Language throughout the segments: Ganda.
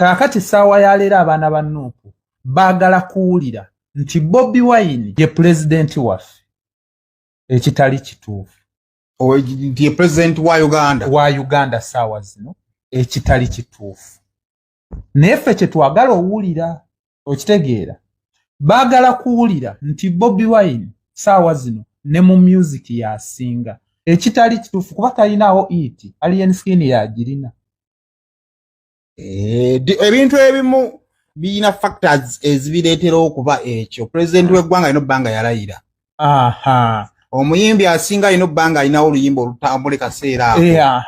Kaakati ssaawa ya leero abaana ba NUP baagala kuwulira nti Bobi Wine ye pulezidenti waffe, ekitali kituufu. Nti ye pulezidenti wa Uganda. Wa Uganda ssaawa zino, ekitali kituufu. Naye ffe kye twagala owulira, okitegeera, baagala kuwulira nti Bobi Wine ssaawa zino ne mu music yasinga, ekitali kituufu, kuba talinaawo hit. Alien Skin yagirina. Ebintu ebimu birina factors ezibireetera okuba ekyo. Pulezidenti w'eggwanga alina obba nga yalayira. Omuyimbi asinga alina obba nga alinawo oluyimba olutambule kaseera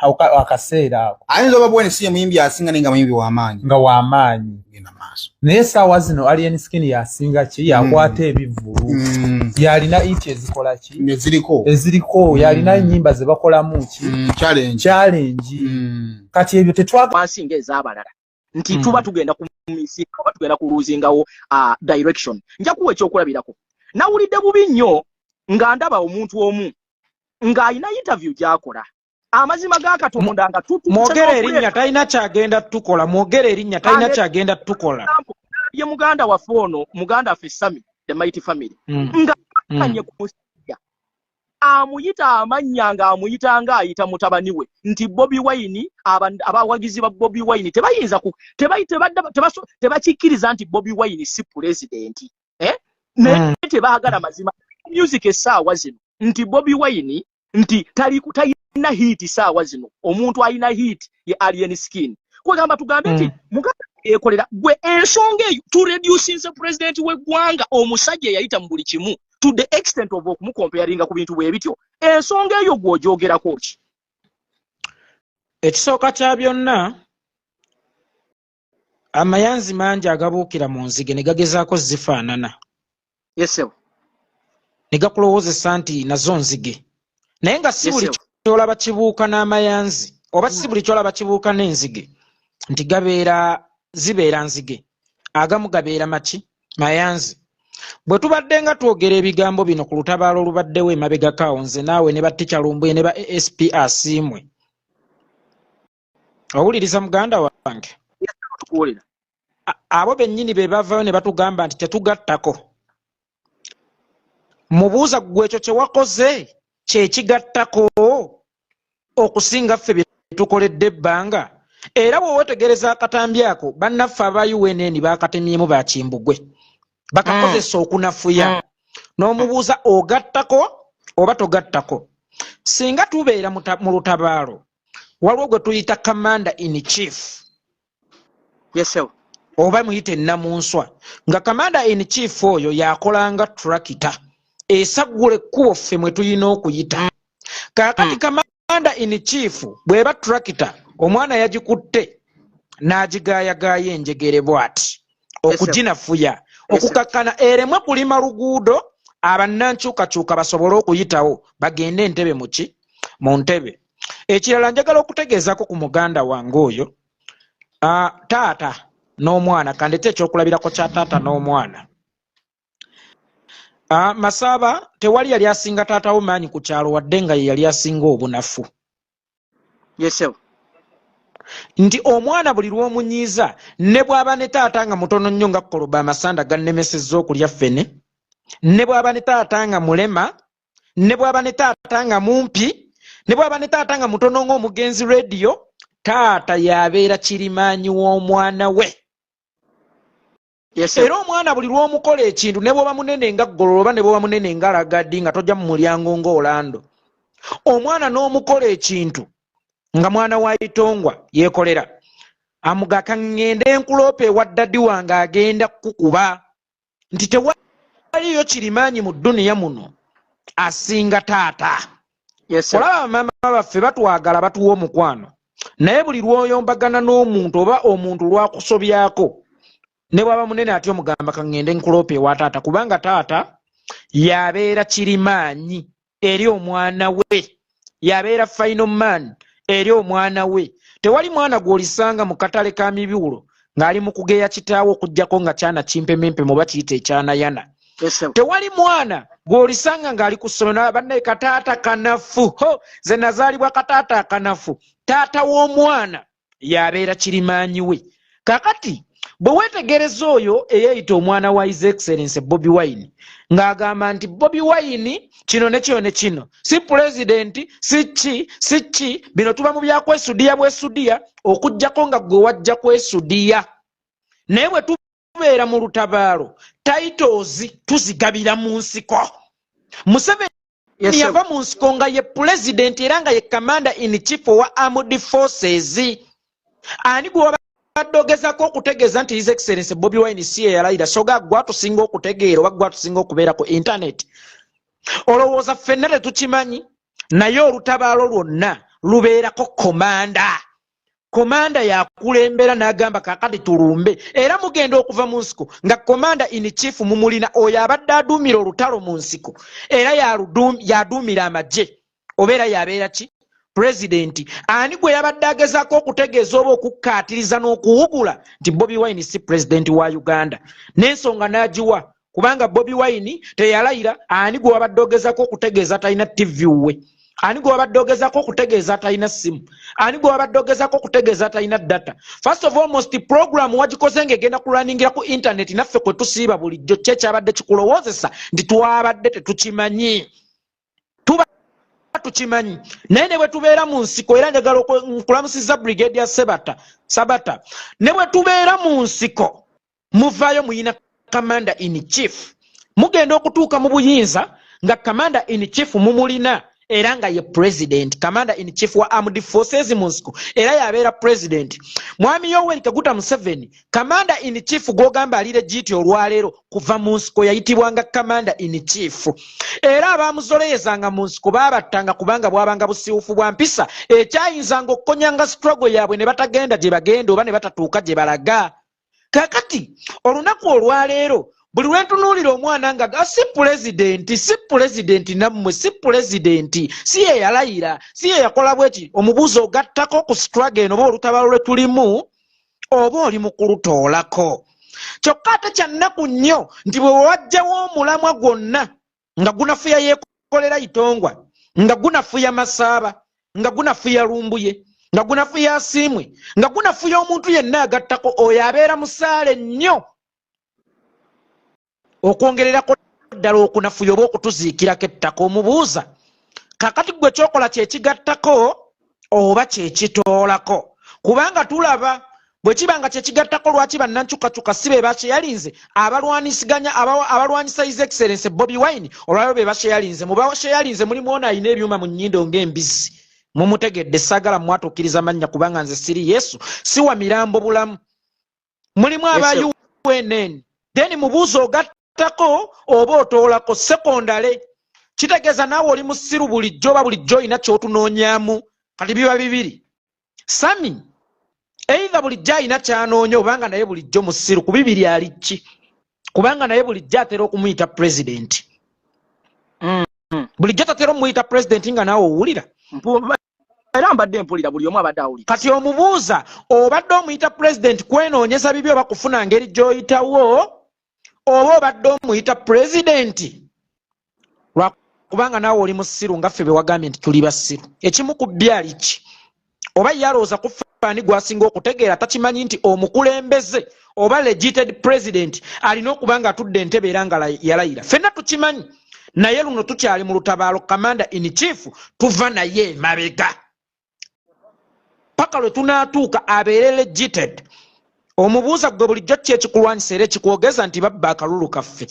ako. Akaseera ako. Ayinza oba bwene si ye muyimbi asinga, naye nga muyimbi w'amaanyi. Nga w'amaanyi. Genda maaso. Naye essaawa zino Alien Skin yasinga ki? Yakwata ebivvulu, yalina hit ezikola ki? Neziriko. Eziriko, yalina ennyimba ze bakolamu ki? Challenge. Challenge. Kati ebyo tetwaga wansi ng'ez'abalala nti tuba tugenda ku misinga oba tugenda ku luzingawo direction. Nja kuwa ekyokulabirako. Nawulidde bubi nnyo nga ndaba omuntu omu ng'alina interview gy'akola, amazima ga Katonda, nga tutuuse Mwogere erinnya, talina kyagenda tukola. Mwogere erinnya, talina kyagenda tukola. Ye muganda waffe ono, muganda waffe Sami the Mighty Family, nga anye ku musajja amuyita amannya, ng'amuyita ng'ayita mutabani we, nti Bobi Wine, abawagizi ba Bobi Wine tebayinza ku tebakikkiriza nti Bobi Wine si pulezidenti, eh? Naye tebaagala mazima. Music essaawa zino nti Bobi Wine nti talina hit saawa zino, omuntu alina hit ye Alien Skin. Kwegamba tugambe nti muganda yekolera gwe ensonga eyo tureducinze pulezidenti w'eggwanga, omusajja eyayita mu buli kimu, to the extent of okumucomparinga ku bintu bwe bityo. Ensonga eyo gw'ogyogerako ki? Ekisooka kya byonna, amayanzi mangi agabuukira mu nzige ne gagezaako zifaanana Yesebo. ne gakulowoozesa nti nazo nzige, naye nga si buli Yesebo. kyolaba kibuuka n'amayanzi, oba si buli kyolaba kibuuka n'enzige nti gabeera zibeera nzige. Agamu gabeera maki? Mayanzi. Bwe tubadde nga twogera ebigambo bino ku lutabaalo olubaddewo emabegako awo, nze naawe ne ba Ticca Lumbuye ne ba ASP Asiimwe, owuliriza muganda wange? Tukuwulira. Abo bennyini be bavayo ne batugamba nti tetugattako. Mubuuza ggwe, ekyo kye wakoze kyekigattako okusinga ffe bye tukoledde ebbanga? Era bw'owetegereza akatambi ako, bannaffe aba UNN bakatemyemu bakimbugwe, bakakozesa okunafuya. N'omubuuza, ogattako oba togattako? Singa tubeera mu lutabaalo, waliwo gwe tuyita commander in chief, Yesebo. oba muyite namunswa, nga commander in chief oyo yakolanga tractor esaggula ekkubo ffe mwe tulina okuyita. Kaakati commander in chief bw'eba tractor, omwana yagikutte n'agigaayagaaya enjegere bw'ati okuginafuya, okukakkana eremwe kulima luguudo, abannankyukakyuka basobole okuyitawo bagende entebe muki mu ntebe. Ekirala, njagala okutegeezako ku muganda wange oyo, taata n'omwana. Kandete ekyokulabirako kya taata n'omwana. Masaaba, tewali yali asinga taatawo maanyi ku kyalo, wadde nga ye yali asinga obunafu. Yesebo. Nti omwana buli lw'omunyiiza, ne bw'aba ne taata nga mutono nnyo nga koloba amasanda gannemesezza okulya ffene, ne bw'aba ne taata nga mulema, ne bw'aba ne taata nga mumpi, ne bw'aba ne taata nga mutono ng'omugenzi rediyo, taata yabeera kirimaanyi w'omwana we. Era omwana buli lw'omukola ekintu, ne bw'oba munene nga ggololo oba ne bw'oba munene nga lagadi, nga tojja mu mulyango ng'olando, omwana n'omukola ekintu nga mwana wa itongwa yeekolera, amugaka ŋŋende enkuloopa ewa daddy wange, agenda kukuba nti tewaliyo kirimaanyi mu dduniya muno asinga taata. Olaba bamaama baffe batwagala, batuwa omukwano, naye buli lw'oyombagana n'omuntu oba omuntu lwakusobyako, ne bw'aba munene atya, omugamba kaŋŋende nkuloopa ewa taata, kubanga taata yabeera kirimaanyi eri omwana we, yabeera final man eri omwana we. Tewali mwana gw'olisanga mu katale ka mibiwulo ng'ali mu kugeya kitaawe, okugjako nga kyana kimpemempeme oba kiyita ekyanayana. Tewali mwana gw'olisanga ng'ali ku ssomero, bannaye kataata kanafu, ho ze nazaalibwa kataata akanafu. Taata w'omwana yabeera kirimaanyi we. Kakati bwe weetegereza oyo eyeeyita omwana wa His Excellence Bobi Wine, ng'agamba nti Bobi Wine kino ne kino ne kino, si pulezidenti, si ki, si ki, bino tuba mu byakwesudiya bwesudiya, okuggyako nga gwe wajja kwesudiya. Naye bwe tubeera mu lutabaalo, titles tuzigabira mu nsiko. Museveni yava mu nsiko nga ye pulezidenti era nga ye commander in chief owa armed forces. Ani gwe wabadde ogezaako okutegeeza nti His Excellence Bobi Wine si ye yalayira? Soga gwe atusinga okutegeera oba gwe atusinga okubeera ku internet, olowooza ffenna tetukimanyi? Naye olutabaalo lwonna lubeerako commander. Commander yakulembera n'agamba, "Kakati tulumbe." Era mugenda okuva mu nsiko nga commander in chief mumulina, oyo abadde aduumira olutalo mu nsiko, era yaduumira amagye, oba era yabeera ki? Pulezidenti. Ani gwe yabadde agezaako okutegeeza oba okukkaatiriza n'okuwugula nti Bobi Wine si pulezidenti wa Uganda, n'ensonga n'agiwa kubanga Bobi Wine teyalayira? Ani gwe wabadde ogezaako okutegeeza talina TV we? Ani gwe wabadde ogezaako okutegeeza atalina ssimu? Ani gwe wabadde ogezaako okutegeeza atalina data? First of all, most program wagikoze ng'egenda kulwaningira ku internet, naffe kwe tusiiba bulijjo. Ki ekyabadde kikulowoozesa nti twabadde tetukimanyi? Tuba tukimanyi. Naye ne bwe tubeera mu nsiko, era njagala nkulamusiza Brigadier Sebata Sabata, ne bwe tubeera mu nsiko, muvaayo muyina commander in chief. Mugenda okutuuka mu buyinza nga commander in chief mumulina, era nga ye president, commander in chief wa armed forces mu nsiko, era yabeera president, Mwami Yoweri Kaguta Museveni. Commander in chief gwogamba ali legit olwaleero kuva mu nsiko yayitibwanga commander in chief, era abamuzoleyezanga mu nsiko baabattanga, kubanga bwabanga busiwufu bwa mpisa ekyayinzanga okukonyanga struggle yaabwe ne batagenda gye bagenda oba ne batatuuka gye balaga. Kakati olunaku olwaleero, buli lwentunuulira omwana nga si pulezidenti, si pulezidenti, nammwe si pulezidenti, si ye yalayira, si ye yakola bweki, omubuuzi, ogattako ku struggle eno oba olutabalo lwe tulimu, oba oli mu kulutoolako? Kyokka ate kyannaku nnyo nti bwe wajjawo omulamwa gwonna nga gunafuya Yeekolera Itongwa, nga gunafuya Masaaba, nga gunafuya Lumbuye, nga gunafuya Asiimwe, nga gunafuya omuntu yenna agattako, oyo abeera musaale nnyo okwongererako ddala okunafuya oba okutuziikirako ettaka. Omubuuza, kakati gwe kyokola kyekigattako oba kyekitoolako? Kubanga tulaba bwe kiba nga kyekigattako, lwaki bannankyukakyuka si be bakyeyalinze abalwanisiganya abalwanyisa His Excellence Bobi Wine olwaliro? Be bakyeyalinze, mu bakyeyalinze mulimu ono alina ebyuma mu nnyindo ng'embizzi, mumutegedde. Saagala mwatuukiriza mannya kubanga nze siri Yesu, si wa mirambo bulamu. Mulimu aba UNN. Then mubuuza, ogattako oba otoolako? Secondary kitegeeza naawe oli musiru bulijjo, oba bulijjo olina kyotunoonyaamu? Kati biba bibiri, Sami. Either bulijjo alina kyanoonya, obanga naye bulijjo musiru. Ku bibiri ali ki? Kubanga naye bulijjo atera okumuyita pulezidenti. Bulijjo tatera omuyita pulezidenti nga naawe owulira? Era mbadde mpulira, buli omu abadde awulira. Kati omubuuza, obadde omuyita pulezidenti kwenoonyeza bibi oba kufuna ngeri gy'oyitawo, oba obadde omuyita pulezidenti lwakubanga naawe oli musiru nga ffe be wagambye nti tuli basiru? Ekimu ku byali ki? Oba ye alowooza ku faani gwasinga okutegeera, takimanyi nti omukulembeze oba legited president alina okuba nga atudde entebe era nga yalayira. Ffenna tukimanyi, naye luno tukyali mu lutabaalo. Commander in chief tuva naye emabega paka lwe tunaatuuka abeere legited. Omubuuza, gwe bulijjo ki ekikulwanyisa era ekikwogeza nti babba akalulu kaffe?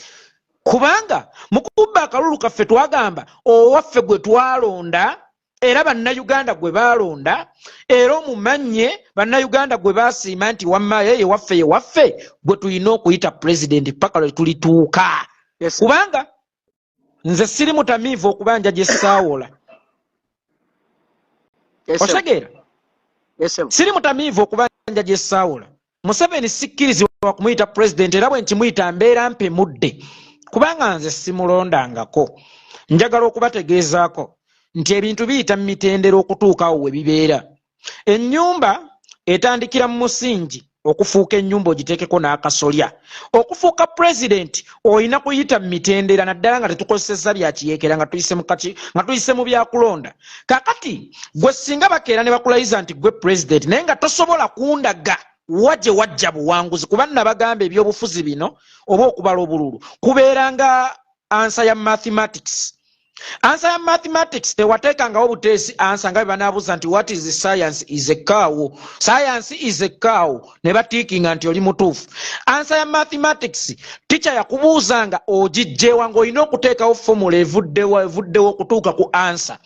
Kubanga mu kubba akalulu kaffe twagamba owaffe gwe twalonda, era Bannayuganda gwe baalonda, era omumanye Bannayuganda gwe basiima nti wamma ye waffe, ye waffe gwe tulina okuyita pulezidenti paka lwe tulituuka. Kubanga nze siri mutamiivu okubanja gye saawola. Otegeera? Siri mutamiivu okubanja gye saawola. Museveni sikkirizibwa kumuyita pulezidenti, era bwe nkimuyita mbeera mpemudde, kubanga nze simulondangako. Njagala okubategeezaako nti ebintu biyita mu mitendera okutuuka awo we bibeera. Ennyumba etandikira mu musingi okufuuka ennyumba, ogiteekeko n'akasolya. Okufuuka pulezidenti olina kuyita mu mitendera, naddala nga tetukozesezza bya kiyeekera, nga tuyise mu byakulonda. Kakati gwe singa bakeera ne bakulayiza nti gwe pulezidenti, naye nga tosobola kundaga. Wa gye wajja buwanguzi? Kuba nabagamba ebyobufuzi bino oba okubala obululu kubeera nga answer ya mathematics. Answer ya mathematics tewateekangawo buteesi answer, nga bwe banaabuuza nti, "What is science?" Is a cow. Science is a cow, ne batiikinga nti oli mutuufu. Answer ya mathematics, teacher yakubuuzanga ogijjeewa, ng'olina okuteekawo formula evuddewo evuddewo okutuuka ku answer.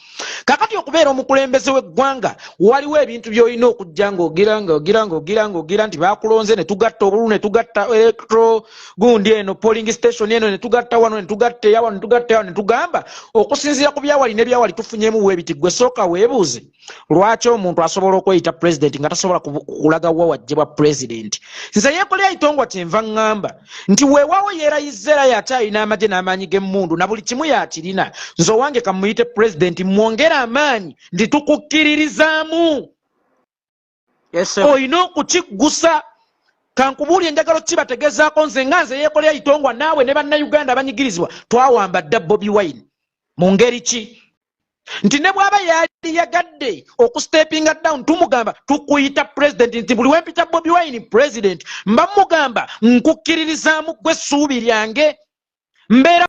Kakati okubeera omukulembeze w'eggwanga, waliwo ebintu by'olina okujja ng'ogira ng'ogira ng'ogira ng'ogira nti bakulonze, ne tugatta obululu, ne tugatta electro gundi eno, polling station eno, ne tugatta wano, ne tugatta eya wano, ne tugatta eya wano, ne tugamba okusinziira ku byawali ne byawali tufunyemu weebiti. Gwe sooka weebuuze lwaki omuntu asobola okweyita pulezidenti nga tasobola kulaga wa wajje bwa pulezidenti. Nze Yekolera Itongwa kyenva ŋŋamba nti weewaawo yeerayizza era yakyalina amagye n'amaanyi g'emmundu na buli kimu yakirina. Nze owange kamuyite pulezidenti, mwongere amaanyi nti tukukkiririzaamu. Olina okukiggusa. Kankubuulye, enjagalo kibategezaako nze nga nze Yeekolera Itongwa, naawe ne Bannayuganda abanyigirizibwa, twawamba dda Bobi Wine. Mu ngeri ki? Nti ne bw'aba yali yagadde okustepinga down, tumugamba tukuyita president, nti buli wempita Bobi Wine president, mba mugamba nkukkiririzaamu, gwe essuubi lyange. Mbeera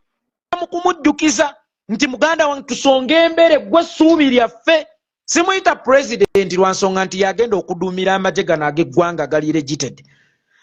mu kumujjukiza nti muganda wange, tusonge embeere, gwe essuubi lyaffe. Simuyita president lwa nsonga nti yagenda okuduumira amagye gano ag'eggwanga gali regited.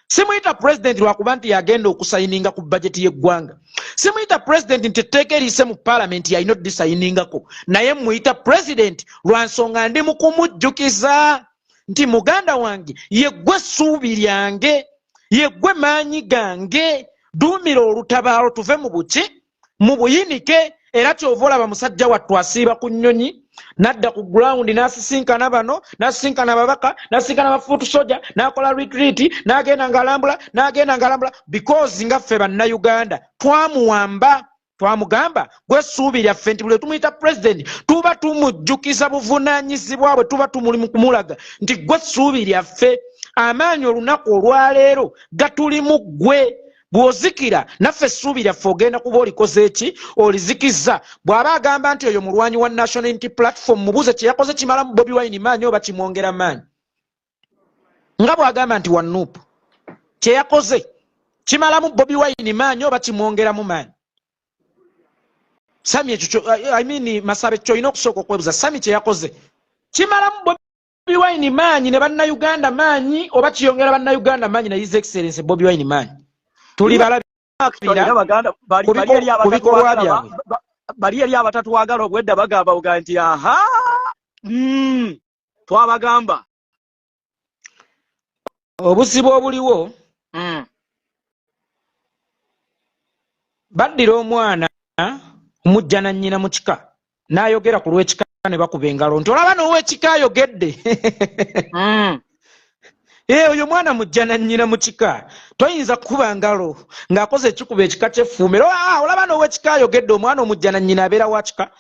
Simuyita president lwakuba nti yagenda okusayininga ku bajeti y'eggwanga. Simuyita president nti etteeka eriise mu paalamenti yalina odisayiningako. Naye muyita president lwa nsonga ndi mu kumujjukiza nti muganda wange, yeggwe essuubi lyange, yeggwe maanyi gange, duumira olutabaalo tuve mu buki, mu buyinike. Era kyova olaba musajja wattu asiiba ku nnyonyi n'adda ku ground, n'asisinkana bano, n'asisinkana ababaka, n'asisinkana ba foot soldier, n'akola retreat, n'agenda ng'alambula, n'agenda ng'alambula, because nga ffe Bannayuganda twamuwamba, twamugamba gwe essuubi lyaffe, nti buli tumuyita president tuba tumujjukiza buvunaanyizibwa bwe, tuba tumuli mu kumulaga nti gwe essuubi lyaffe, amaanyi olunaku olwaleero gatulimu ggwe. Bw'ozikira naffe essuubi lyaffe ogenda kuba olikoze eki? Olizikiza. Bw'aba agamba nti oyo mulwanyi wa National Unity Platform, mubuuze kye yakoze kimalamu Bobi Wine maanyi oba kimwongera maanyi? Nga bw'agamba nti wa NUP, kye yakoze kimalamu Bobi Wine maanyi oba kimwongeramu maanyi? Sami, ekyo, I mean, Masabe, kyolina okusooka okwebuuza. Sami, kye yakoze kimalamu Bobi Wine maanyi ne Bannayuganda maanyi oba kiyongera Bannayuganda maanyi na His Excellence Bobi Wine maanyi? Tuli balabira ku bikolwa byabwe. Bali eri abatatwagala obwedda bagamba buga nti aha, twabagamba. Obuzibu obuliwo, baddira omwana omujja na nnyina mu kika, n'ayogera ku lw'ekika, ne bakuba engalo nti olaba n'ow'ekika ayogedde. Ee, oyo mwana mujja na nnyina mu kika, toyinza kukuba ngalo ng'akoze ekikuba ekika ky'effumbiro. Ah, olaba n'ow'ekika ayogedde. Omwana omujja na nnyina abeera wa kika?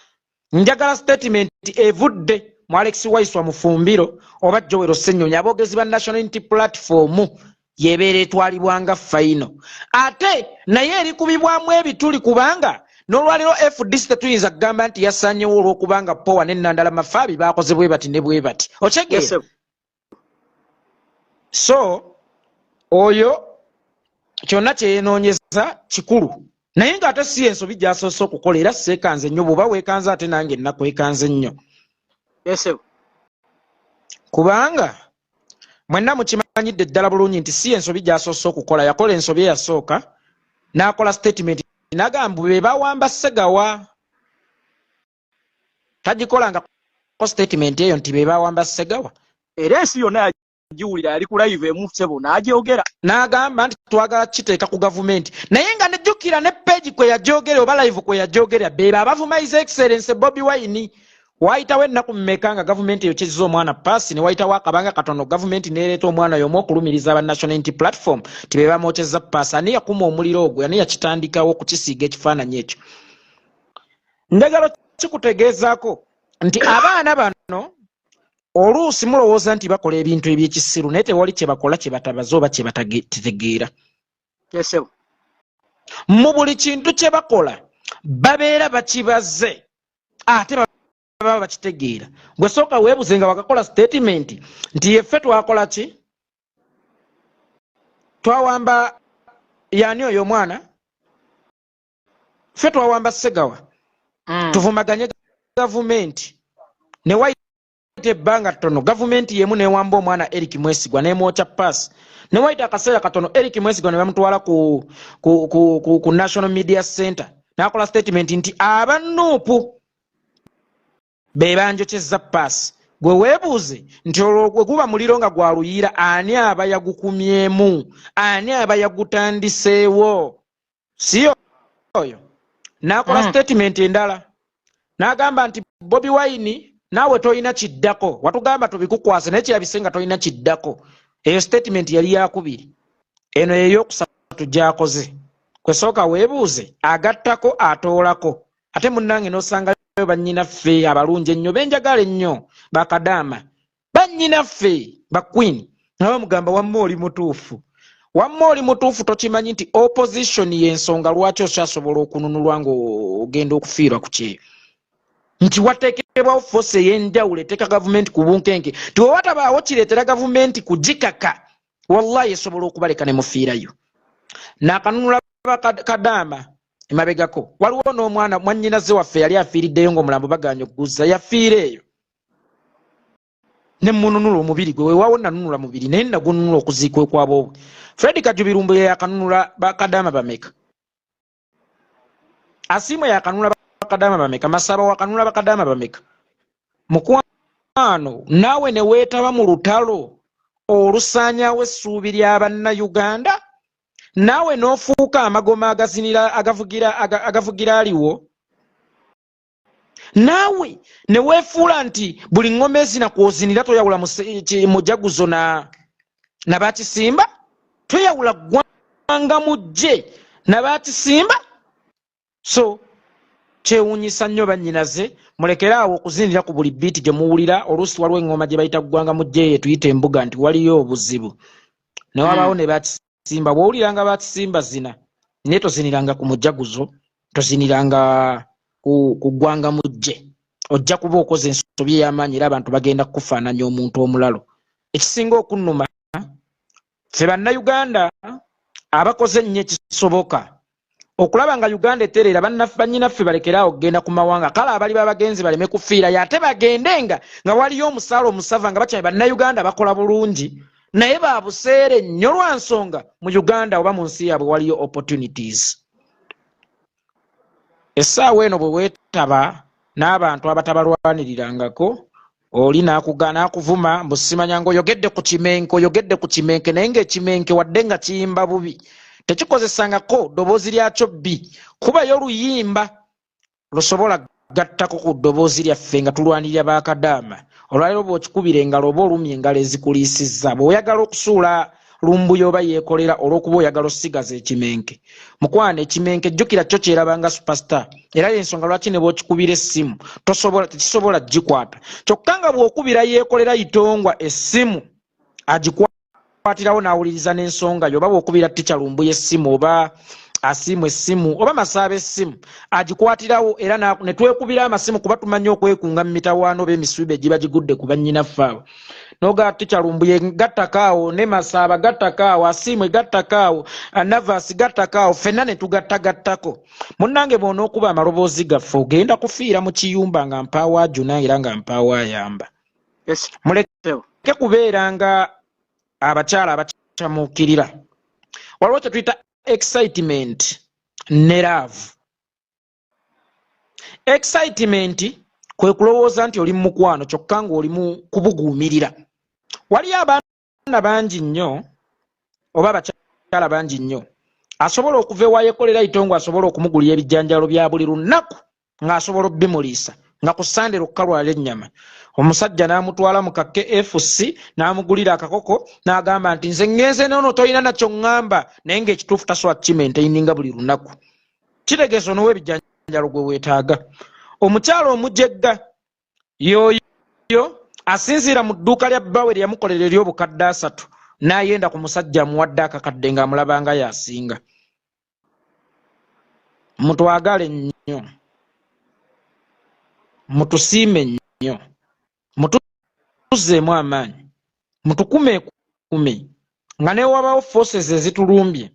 Njagala statement evudde mu Alex Waiswa Mufumbiro oba Joel Ssenyonyi, aboogezi ba National Unity Platform, yebeera etwalibwanga final, ate naye erikubibwamu ebituli, kubanga n'olwaliro FDC tetuyinza kugamba nti yasanyewo olw'okubanga Powa ne Nandala Mafaabi bakoze bwe bati ne bwe bati. Okyegeera? So oyo kyonna kyeyenoonyeza kikulu, naye ng'ate si ensobi gy'asoose okukola. Era seekanze nnyo. Bw'oba weekanze, ate nange ennaku ekanze nnyo, kubanga mwenna mukimanyidde ddala bulungi nti si ensobi gy'asoose okukola. Yakola ensobi eyasooka n'akola statement n'agamba be bawamba Segawa. Tagikolangako statement eyo nti be bawamba Segawa. Era ensi yonna yagiwulira, yali ku live emu, ssebo, n'agyogera. N'agamba nti twagala kiteeka ku gavumenti, naye nga nejjukira ne page kwe yajogera oba live kwe yajogera, beba abavuma His Excellence Bobi Wine. Waayitawo ennaku mmeka nga gavumenti eyo kyezza omwana paasi, ne wayitawo akabanga katono gavumenti n'ereeta omwana y'omu okulumiriza aba National Unity Platform ti be bamwokyeza paasi. Ani yakuma omuliro ogwo? Ani yakitandikawo okukisiiga ekifaananyi ekyo? Njagala kikutegeezaako nti abaana bano oluusi mulowooza nti bakola ebintu ebyekisiru, naye tewali kye bakola kye batabaze oba kye batategeera. Mu buli kintu kye bakola babeera bakibaze, ate baba bakitegeera. Gwe sooka weebuze nga wakakola statement nti yeffe twakola ki? Twawamba yani oyo omwana? Ffe twawamba Segawa. Tuvumaganye gavumenti. Ne wayita ebbanga ttono, gavumenti yemu newamba omwana Eric Mwesigwa, nemwokya paasi. Ne wayita akaseera katono, Eric Mwesigwa ne bamutwala ku National Media Center, n'akola statement nti aba NUP be banjokyezza paasi. Gwe weebuuze nti olwo gwe guba muliro nga gwa luyiira, ani aba yagukumyemu? Ani aba yagutandiseewo? Si oyo n'akola statement endala n'agamba nti Bobi Wine, naawe tolina kiddako, watugamba tubikukwase, naye kirabise nga tolina kiddako. Eyo statement yali yakubiri. Eno yeyokusatu gyakoze. Kwesooka weebuuze, agattako, atoolako? Ate munnange n'osangayo bannyinaffe abalungi ennyo benjagala ennyo, bakadaama bannyinaffe, baqueen, nga bamugamba, "Wamma oli mutuufu, wamma oli mutuufu." Tokimanyi nti opposition y'ensonga lwaki okyasobola okununulwa ng'ogenda okufiirwa ku kyeyo, nti wateekebwawo force ey'enjawulo eteeka gavumenti ku bunkenke, nti we watabaawo kireetera gavumenti kugikaka, wallahi esobola okubaleka ne mufiirayo. Naakanunula kadaama emabegako, waliwo n'omwana mwannyinaze waffe yali afiiriddeyo ng'omulambo baganye okuguza, yafiira eyo ne mununula omubiri gwe. Weewaawo nanunula mubiri, naye nagununula okuziikwa ekwaboobwe. Fred Kajubirumbu ye yakanunula bakadaama bameka? Asiimwe yakanunula bakadaama bameka? Masaba wakanunula bakadaama bameka? Mukwano, naawe ne weetaba mu lutalo olusaanyaawo essuubi lya Bannayuganda, naawe n'ofuuka amagoma agazinira agavugira aliwo, naawe ne weefuula nti buli ŋŋoma ezina kw'ozinira. Toyawula mujaguzo na bakisimba, toyawula ggwanga mujje na bakisimba. So kyewuunyisa nnyo, bannyinaze, mulekere awo okuzinira ku buli beat gye muwulira. Oluusi waliwo eŋŋoma gye bayita ggwanga mujje, ye tuyita embuga, nti waliyo obuzibu ne wabaawo ne bakisimba. Bw'owuliranga bakisimba, zina, naye toziniranga ku mujaguzo, toziniranga ku ggwanga mujje. Ojja kuba okoze ensobi ey'amaanyi, era abantu bagenda kukufaananya omuntu omulalo. Ekisinga okunnuma, ffe Bannayuganda abakoze ennyo ekisoboka okulaba nga Uganda etereera, bannyinaffe balekeraawo okugenda ku mawanga. Kale abali babagenzi baleme kufiirayo, ate bagendenga nga waliyo omusaala omusava, nga bakyame Bannayuganda bakola bulungi, naye babuseere nnyo lwa nsonga mu Uganda oba mu nsi yaabwe waliyo opportunities. Essaawa eno bwe weetaba n'abantu abatabalwanirirangako, oli n'akuvuma mbu simanya ngaoyogedde ku kimenke, oyogedde ku kimenke, naye ng'ekimenke wadde nga kiyimba bubi, tekikozesangako ddoboozi lyakyo bbi kubayo luyimba lusobola gattako ku ddoboozi lyaffe nga tulwanirira bakadaama. Olwaleero bw'okikubira engalo oba olumya engalo ezikuliisizza, bw'oyagala okusuula Lumbuye oba yeekolera olw'okuba oyagala osigaza ekimenke. Mukwano, ekimenke jjukira kyo kyerabanga superstar, era yensonga lwaki ne bw'okikubira essimu tosobola, tekisobola gikwata. Kyokka nga bw'okubira yeekolera Itongwa essimu, agikwatirawo n'awuliriza n'ensonga yo, oba bw'okubira Tica Lumbuye essimu, oba Asiimu essimu, oba Masaaba essimu, agikwatirawo. Era ne twekubira amasimu kuba tumanyi okwekunga mu mitawaana oba emisuuba egiba gigudde ku bannyinaffe abo. Noga Tica Lumbuye gattako awo, ne Masaaba gattako awo, Asiimwe gattako awo, Navasi gattako awo, ffenna ne tugattagattako. Munnange, bw'onookuba amaloboozi gaffe, ogenda kufiira mu kiyumba nga mpaawo ajuna era nga mpaawo ayamba. Muleke kubeera nga abakyala abakyamuukirira. Waliwo kye tuyita excitement ne love. Excitement kwe kulowooza nti oli mu mukwano, kyokka ng'oli mu kubuguumirira. Waliyo abaana bangi nnyo oba abakyala bangi nnyo asobola okuva ewa Yekolera Itongo, asobola okumugulira ebijjanjalo bya buli lunaku, ng'asobola obbimuliisa, nga ku Sande lwokka lwala ennyama. Omusajja n'amutwala mu ka KFC, n'amugulira akakoko, n'agamba nti nze ŋŋenze noono, tolina nakyo ŋŋamba, naye ng'ekituufu tasobola kukimaintaininga buli lunaku. Kitegeeza onowa ebijjanjalo gwe weetaaga. Omukyala omujegga yoyo asinziira mu dduuka lya bbaawe lye yamukolera ery'obukadde 3, n'ayenda ku musajja amuwadde akakadde ng'amulabanga yasinga. Mutwagale nnyo, mutusiime nnyo, mutuzzeemu amaanyi, mutukumeekume. Nga newabawo forces ezitulumbye,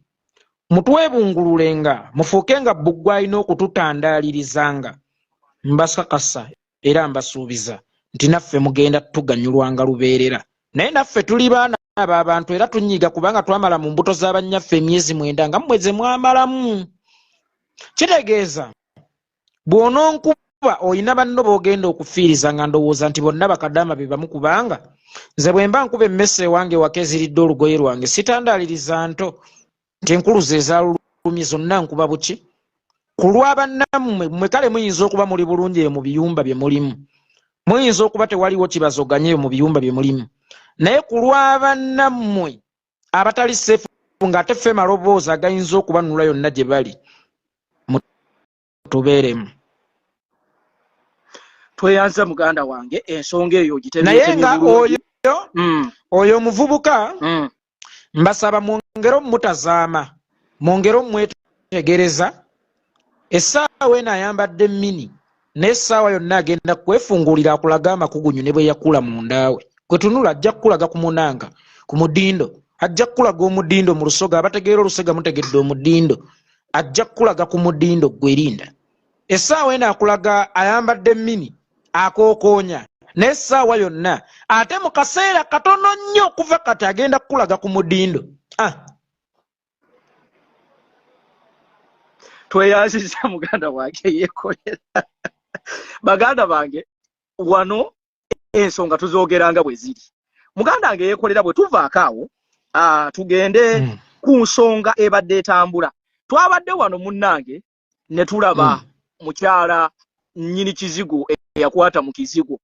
mutwebungululenga, mufuuke nga bbugwe alina okututandalirizanga. Mbasakasa era mbasuubiza nti naffe mugenda tuganyulwanga lubeerera. Naye naffe tuli baana b'abantu era tunyiiga kubanga twamala mu mbuto za bannyaffe emyezi 9 nga mmwe ze mwamalamu. Kitegeeza bw'ononkuba olina banno b'ogenda okufiiriza nga ndowooza nti bonna bakadaama be bamu, kubanga nze bwe mba nkuba emmese ewange waka eziridde olugoye lwange sitandaaliriza nto nti enkulu ze ezaalulumye zonna nkuba buki ku lwa bannammwe. Mmwe kale muyinza okuba muli bulungi eyo mu biyumba bye mulimu, muyinza okuba tewaliwo kibazoganye eyo mu biyumba bye mulimu, naye ku lwa bannammwe abatali safe ng'ate ffe maloboozi agayinza okubanunula yonna gye bali, mutubeeremu. Tweyanza muganda wange, ensonga eyo naye nga oyo oyo omuvubuka mbasaba mwongere omutazaama, mwongere omwetegereza. Essaawa eno ayambadde mini, naye essaawa yonna agenda kwefungulira akulaga amakugunyu ne bwe yakula mundaawe. Kwetunula ajja kukulaga ku munanga ku mudindo, ajja kukulaga omudindo mu Lusoga. Abategeera Olusega mutegedde omudindo, ajja kukulaga ku mudindo. Gwerinda, essaawa eno akulaga ayambadde mini akookoonya, naye essaawa yonna ate mu kaseera katono nnyo okuva kati agenda kukulaga ku mudindo. Tweyanziza muganda wange yeekolera. Baganda bange, wano ensonga tuzoogeranga bwe ziri. Muganda wange yeekolera, bwe tuvaako awo tugende ku nsonga ebadde etambula. Twabadde wano munnange ne tulaba mukyala nnyini kizigo eyakwata mu kizigo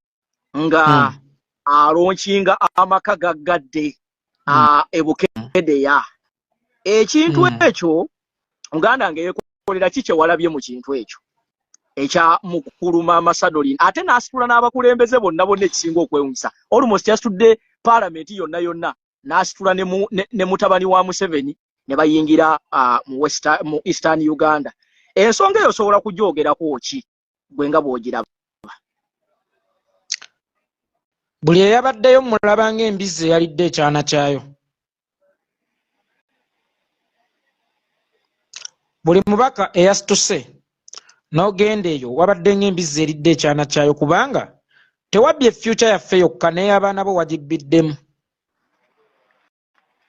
nga alonkinga amaka gaggadde ebukedeya. Ekintu ekyo muganda wange yeekolera, ki kye walabye mu kintu ekyo ekya mukulu Maama Sadolin, ate n'asitula n'abakulembeze bonna bonna? Ekisinga okwewunyisa, almost yasitudde paalamenti yonna yonna, n'asitula ne mutabani wa Museveni ne bayingira mu Eastern Uganda. Ensonga eyo osobola kugyogerako ki gwe nga bw'ogiraba? Buli eyabaddeyo mulaba ng'embizzi eyalidde ekyana kyayo. Buli mubaka eyasituse n'ogenda eyo wabadde ng'embizzi eridde ekyana kyayo, kubanga tewabbye future yaffe yokka, n'ey'abaana bo wagibbiddemu.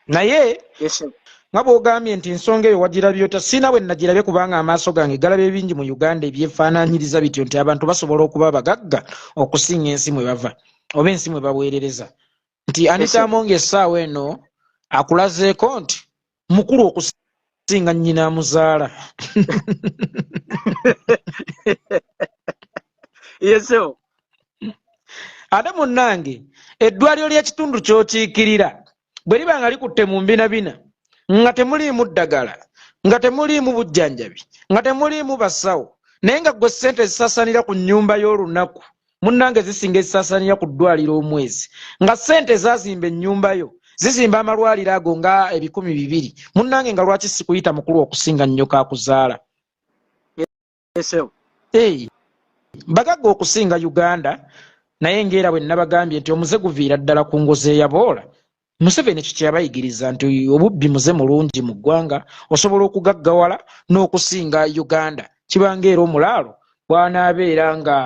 Naye nga bw'ogambye nti ensonga eyo wagirabye otya, siina bwe nagirabye, kubanga amaaso gange galaba ebingi mu Uganda ebyefaanaanyiriza bityo nti abantu basobola okuba abagagga okusinga ensi mwe bava oba ensi mwe baweerereza. Nti Anita Among essaawa eno akulazeeko nti mukulu okusinga nnyina amuzaala. Yesewo. Ate munnange, eddwaliro ly'ekitundu ky'okiikirira bwe liba nga likutte mu mbinabina, nga temuliimu ddagala, nga temuliimu bujjanjabi, nga temuliimu basawo, naye nga gwe ssente ezisaasaanira ku nnyumba y'olunaku munnange zisinga ezisaasaanira ku ddwaliro omwezi, nga ssente ezaazimba ennyumba yo zizimba amalwaliro ago nga 200, munnange nga lwaki sikuyita mukulu okusinga nnyoko akuzaala? Bagagga okusinga Uganda, naye ng'era bwe nabagambye nti omuze guviira ddala ku ngozi eyaboola. Museveni ekyo kyeyabayigiriza nti obubbi muze mulungi mu ggwanga, osobola okugaggawala n'okusinga Uganda. Kibanga era omulaalo bw'anaabeera nga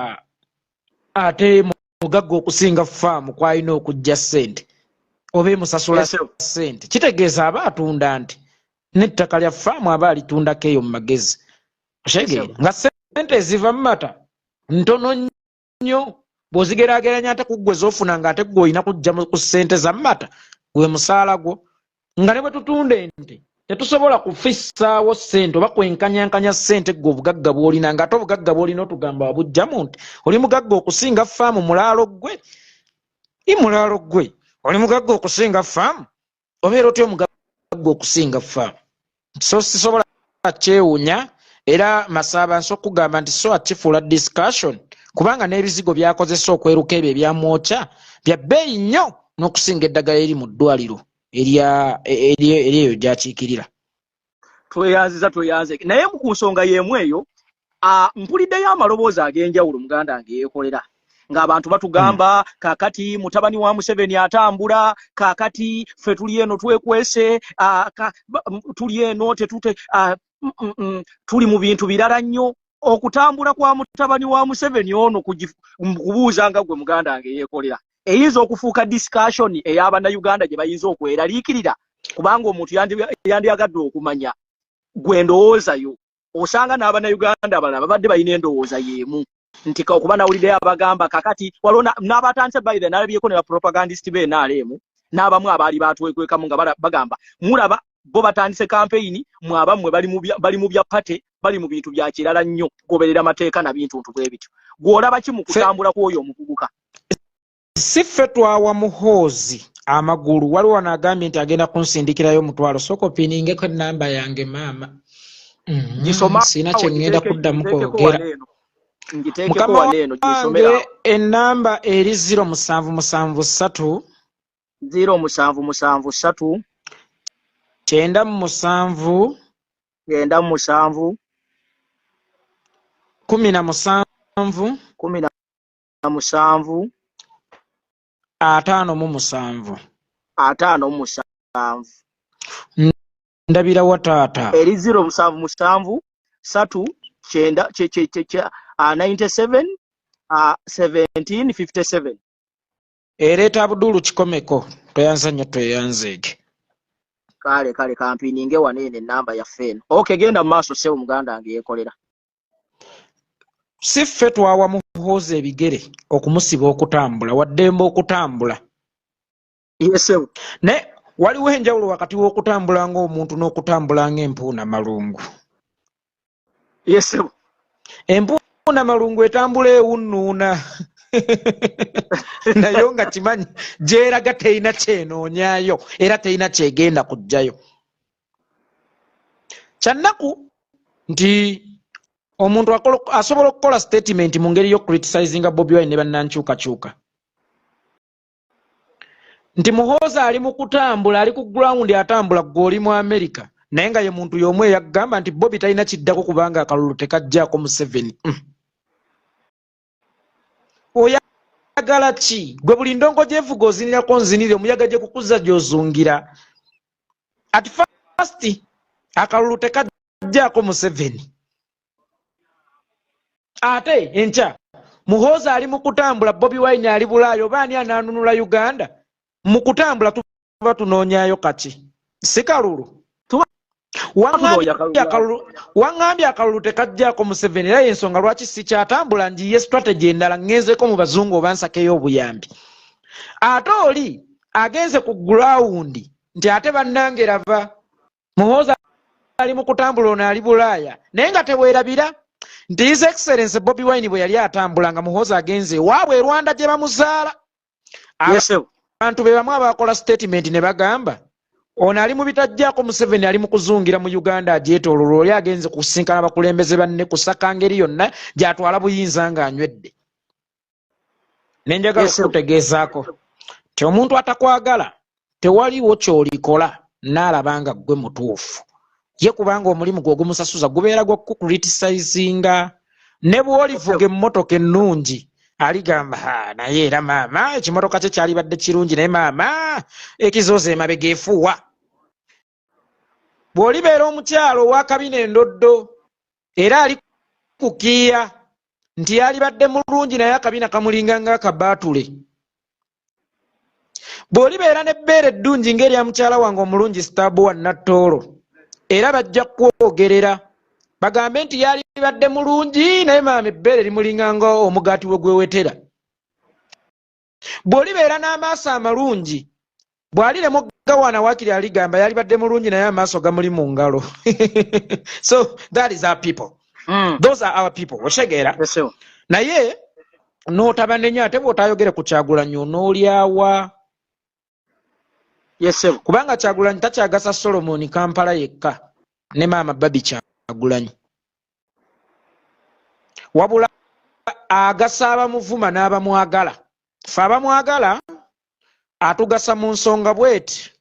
ate mugagga okusinga faamu kwalina okujja ssente oba emusasula ssente, kitegeeza aba atunda nti n'ettaka lya faamu aba alitundako eyo mu magezi. Otegeera nga ssente eziva mu mata ntono nnyo bw'ozigeraageranya ate ku ggwe z'ofuna, ng'ate ggwe olina kujja ku ssente za mata gwe musaala gwo, nga ne bwe tutunda ente tetusobola kufissaawo ssente oba kwenkanyankanya ssente ggwe obugagga bw'olina, ng'ate obugagga bw'olina otugamba wabugjamu nti oli mugagga okusinga faamu. Mulaalo ggwe, i mulaalo ggwe, oli mugagga okusinga faamu? Obeera otya omugagga okusinga faamu? So sisobola kyewunya. Era Masaaba, nso okugamba nti so akifuula discussion, kubanga n'ebizigo byakozesa okweruka ebyo ebyamwokya bya bbeeyi nnyo n'okusinga eddagala eri mu ddwaliro eryeyo gyakiikirira. Tweyanziza, tweyanze. Naye ku nsonga y'emu eyo, mpuliddeyo amaloboozi ag'enjawulo. Muganda wange yeekolera, Ng'abantu batugamba kakati mutabani wa Museveni atambula, kakati ffe tuli eno twekwese, tuli eno tetute, tuli mu bintu birala nnyo. Okutambula kwa mutabani wa Museveni ono kubuuza nga gwe muganda wange yeekolera, eyinza okufuuka discussion ey'Abannayuganda gye bayinza okweraliikirira, kubanga omuntu yandiyagadde okumanya gwe ndowoozayo. Osanga n'Abannayuganda abalala babadde balina endowooza y'emu nti okuba nawuliddeyo abagamba kakati waliwo n'abatandise by the nalabyeko ne bapropagandist b'NRM n'abamu abaali batwekwekamu nga bagamba, mulaba bo batandise campaign, mwe abammwe bali mu bya party, bali mu bintu bya kirala nnyo, goberera mateeka na bintuntu bwe bityo. Gw'olaba ki mu kutambula kw'oyo omuvubuka? Si ffe twawa Muhoozi amagulu. Waliwo wano agambye nti agenda kunsindikirayo omutwalo. Sooka opiningeko enamba yange, maama. Gisoma. Sina kye ŋŋenda kuddamu kwogera. Ngiteekeko. Mukama wano eno gisomera. wange, enamba eri 0773 0773. 97. 97. 17. 17. 57. 57. Ndabirawa taata? Eri 0773 9 97 17 57. Ereeta Abudulu Kikomeko. Tweyanza nnyo, tweyanzeege. Kale kale, kampininge wano eno enamba yaffe eno. Okay, genda mu maaso ssebo, muganda wange yeekolera. Si ffe twawa Muhoozi ebigere okumusiba okutambula, waddembe okutambula. Yes ssebo. Naye waliwo enjawulo wakati w'okutambula ng'omuntu n'okutambula ng'empuuna malungu. Yes ssebo. Empuuna malungu etambula ewunnuuna, naye nga kimanyi gyeraga terina kyenoonyaayo era terina kyegenda kujjayo. Kyannaku nti omuntu asobola okukola statement mu ngeri y'okucriticizinga Bobi Wine ne bannankyukakyuka nti Muhoozi ali mu kutambula, ali ku ground atambula, gwe oli mu America, naye nga ye muntu y'omu eyagamba nti Bobi talina kiddako kubanga akalulu tekajjaako Museveni. Oyagala ki gwe? Buli ndongo gyevuga ozinirako nzinire, omuyaga gye kukuza gy'ozungira. At first akalulu tekajjaako Museveni, ate enkya Muhoozi ali mu kutambula, Bobi Wine ali Bulaayo, oba ani anaanunula Uganda? Mu kutambula tuba tunoonyaayo kaki? Si kalulu? Waŋŋambye akalulu tekajjaako Museveni, era yensonga lwaki sikyatambula, njiye strategy endala, ŋŋenzeko mu bazungu oba nsakeyo obuyambi. Ate oli agenze ku ground nti ate bannange rava Muhoozi ali mu kutambula, ono ali Bulaaya, naye nga teweerabira nti His Excellence Bobi Wine bwe yali atambula nga Muhoozi agenze ewaabwe e Rwanda gye bamuzaala, abantu be bamu abakola statement ne bagamba ono ali mu bitajjaako Museveni, ali mu kuzungira mu Uganda agyetoololwa, oli agenze kusinkana abakulembeze banne kusaka ngeri yonna gy'atwala buyinza ng'anywedde. Nenjagala okukutegeezaako nti omuntu atakwagala tewaliwo ky'olikola n'alaba nga ggwe mutuufu ye, kubanga omulimu gwe ogumusasuza gubeera gwa kucriticizinga. Ne bw'olivuga emmotoka ennungi aligamba, "Ha, naye era maama ekimotoka kye kyalibadde kirungi, naye maama ekizooza emabega efuuwa." Bw'olibeera omukyalo owakabina endoddo era ali kukiiya nti yalibadde mulungi, naye akabina kamulinga ng'akabaatule. Bw'olibeera n'ebbeere eddungi ng'erya mukyala wange omulungi Sitabuwa Nattoolo, era bajja kwogerera bagambe nti yalibadde mulungi, naye maama ebbeere limulinga nga omugaati we gwewetera. Bw'olibeera n'amaaso amalungi, bw'aliremu gawana waakiri aligamba yalibadde mulungi, naye amaaso gamuli mu ngalo. So that is our people. Those are our people, okitegeera? Naye n'otabanenya ate bw'otayogere ku Kyagulanyi onoolyawa, kubanga Kyagulanyi takyagasa Solomoni Kampala yekka ne maama Babi Kyagulanyi, wabula agasa abamuvuma n'abamwagala. Fe abamwagala atugasa mu nsonga bweti.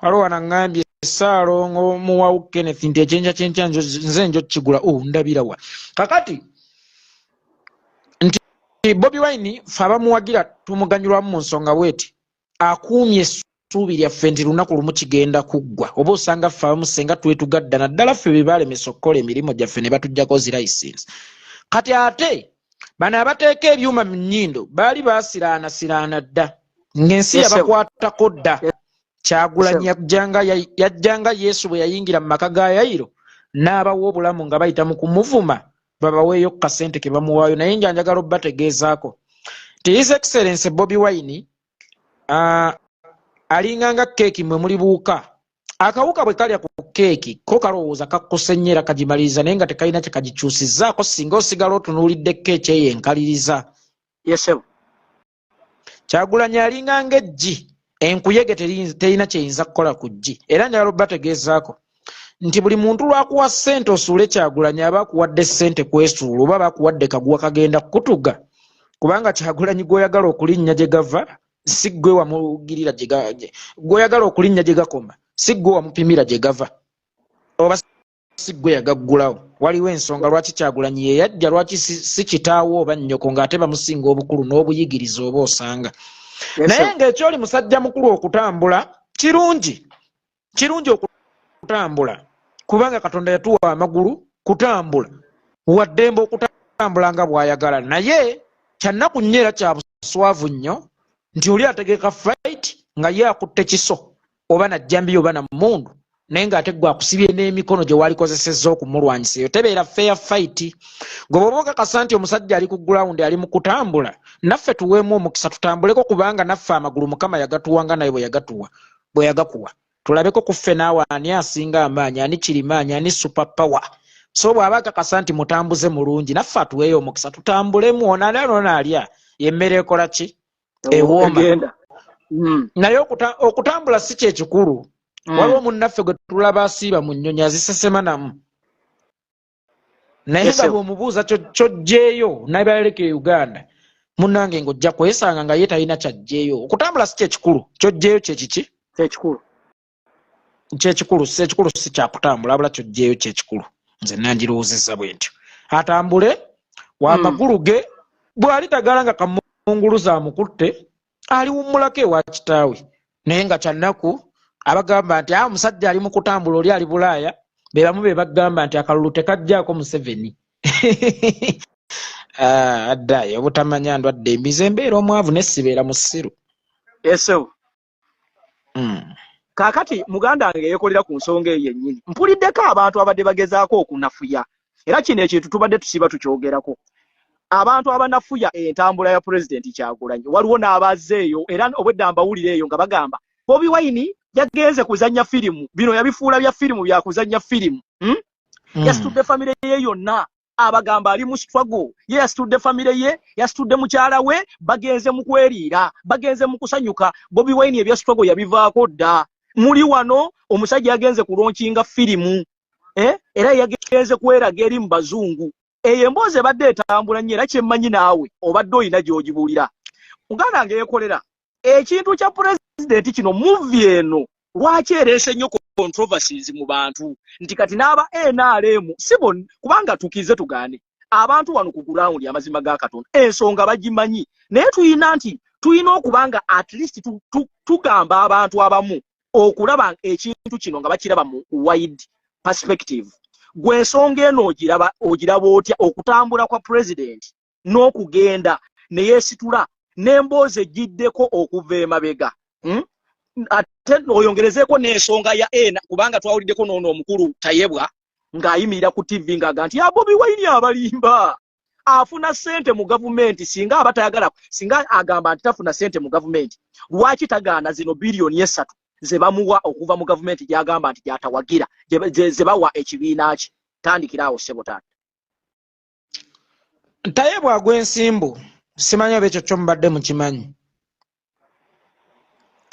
Waliwo wanaŋŋambye Ssaalongo Muwawu Kenneth nti ekyenkya kyenkya nze njo kigula. Oh, ndabirawa kakati? Nti Bobi Wine ffe abamuwagira tumuganyulwamu mu nsonga bweti: akuumye essuubi lyaffe nti lunaku lumu kigenda kuggwa. Oba osanga ffe abamu senga twetugadda, naddala ffe be baalemesa okukola emirimu gyaffe ne batuggyako zi license. Kati ate bano abateeka ebyuma mu nnyindo baali baasiraanasiraana dda, ng'ensi yabakwatako dda. Kyagulanyi yajjanga Yesu bwe yayingira mu maka ga Yayiro n'abawa obulamu nga bayita mu kumuvuma, babaweeyo ku kasente ke bamuwaayo. Naye nja njagala obbategeezaako nti His Excellence Bobi Wine alinganga keeki mwe muli buuka. Akawuka bwe kalya ku keeki ko kalowooza kakkuse nnyo era kagimaliriza, naye nga tekalina kye kagikyusizzaako singa osigala otunuulidde keeki eyo enkaliriza. Yesebo. Kyagulanyi alinga ng'eggi, enkuyege terina kyeyinza kukola ku ggi. Era njagala obbategeezaako nti buli muntu lwakuwa ssente osuule Kyagulanyi, aba akuwadde ssente kwesuula oba bakuwadde kaguwa kagenda kukutuga, kubanga Kyagulanyi gw'oyagala okulinnya gye gava si ggwe wamugirira, gw'oyagala okulinnya gye gakoma si ggwe wamupimira gye gava oba si ggwe yagaggulawo. Waliwo ensonga lwaki Kyagulanyi ye yajja, lwaki si kitaawo oba nnyoko, ng'ate bamusinga obukulu n'obuyigiriza oba osanga. Naye ng'ekyoli musajja mukulu, okutambula kirungi, kirungi okutambula, kubanga Katonda yatuwa amagulu kutambula, waddembe okutambula nga bw'ayagala. Naye kyannaku nnyo era kya buswavu nnyo nti oli ategeka fight nga ye akutte kiso oba najjambiya oba nammundu, naye ng'ate gwe akusibye n'emikono gye walikozesezza okumulwanyisa. Eyo tebeera fair fight. Gwe bw'oba okakasa nti omusajja ali ku ground, ali mu kutambula, naffe tuweemu omukisa tutambuleko, kubanga naffe amagulu Mukama yagatuwanga naye bwe yagatuwa, bwe yagakuwa, tulabeko ku ffe naawe ani asinga amaanyi, ani kirimaanyi, ani super power. So bw'aba akakasa nti mutambuze mulungi, naffe atuweeyo omukisa tutambulemu. Ono alya nono alya yemmere ekola ki ewooma. Naye okutambula si kyekikulu. Waliwo munnaffe gwe tulaba asiiba mu nnyonyi azisesema namu, naye nga bw'omubuuza kyojjeeyo nabaleka e Uganda, munnange, ng'ojja kwesanga nga ye talina kyajjeeyo. Okutambula si kyekikulu, kyojjeeyo kyekiki? Kyekikulu. Kyekikulu. Si ekikulu si kyakutambula, abula kyojjeeyo kyekikulu. Nze nangirowoozezza bwe ntyo, atambule wamagulu ge bw'ali tagala nga kamunguluza amukutte, aliwummulako ewa kitaawe. Naye nga kyannaku abagamba nti a omusajja ali mu kutambula, oli ali Bulaaya, be bamu be bagamba nti akalulu tekajjaako Museveni. Addayo obutamanya ndwadde embi. Nze mbeera omwavu ne sibeera musiru. Esebo. Kaakati muganda wange yeekolera ku nsonga eyo yennyini. Mpuliddeko abantu abadde bagezaako okunafuya, era kino ekintu tubadde tusiba tukyogerako, abantu abanafuya entambula ya Pulezidenti Kyagulanyi. Waliwo n'abazzeeyo era obwedda mbawulira eyo nga bagamba Bobi Wine yagenze kuzannya firimu, bino yabifuula bya firimu, byakuzannya firimu, Yasitudde famire ye yonna, abagamba ali mu struggle ye, yasitudde famire ye, yasitudde mukyala we, bagenze mu kweriira, bagenze mu kusanyuka. Bobi Wine ebya struggle yabivaako dda. Muli wano omusajja yagenze kulaunchinga firimu, eh? Era yagenze kweraga eri mu bazungu. Eyo emboozi ebadde etambula nnyo, era kyemmanyi naawe obadde olina gy'ogibuulira. Muganda wange yeekolera, ekintu kya pulezidenti kino, movie eno lwaki ereese nnyo controversies mu bantu, nti kati n'aba NRM si bonna? Kubanga tukize tugaane, abantu wano ku ground, amazima ga Katonda, ensonga bagimanyi, naye tuyina nti tulina okuba nga at least tugamba abantu abamu okulaba ekintu kino nga bakiraba mu wide perspective. Gwe ensonga eno ogiraba, ogiraba otya, okutambula kwa president n'okugenda ne yeesitula n'emboozi egiddeko okuva emabega, Ate oyongerezeeko n'ensonga ya ena, kubanga twawuliddeko n'ono omukulu Tayebwa ng'ayimirira ku TV ng'aga nti Bobi Wine abalimba, afuna ssente mu gavumenti. Singa aba tayagala, singa agamba nti tafuna ssente mu gavumenti, lwaki tagaana zino 3 biliyoni ze bamuwa okuva mu gavumenti gy'agamba nti gy'atawagira, ze bawa ekibiina kye? Tandikira awo, ssebo taata. Tayebwa agw'ensimbu, simanyi oba ekyo kyo mubadde mukimanyi,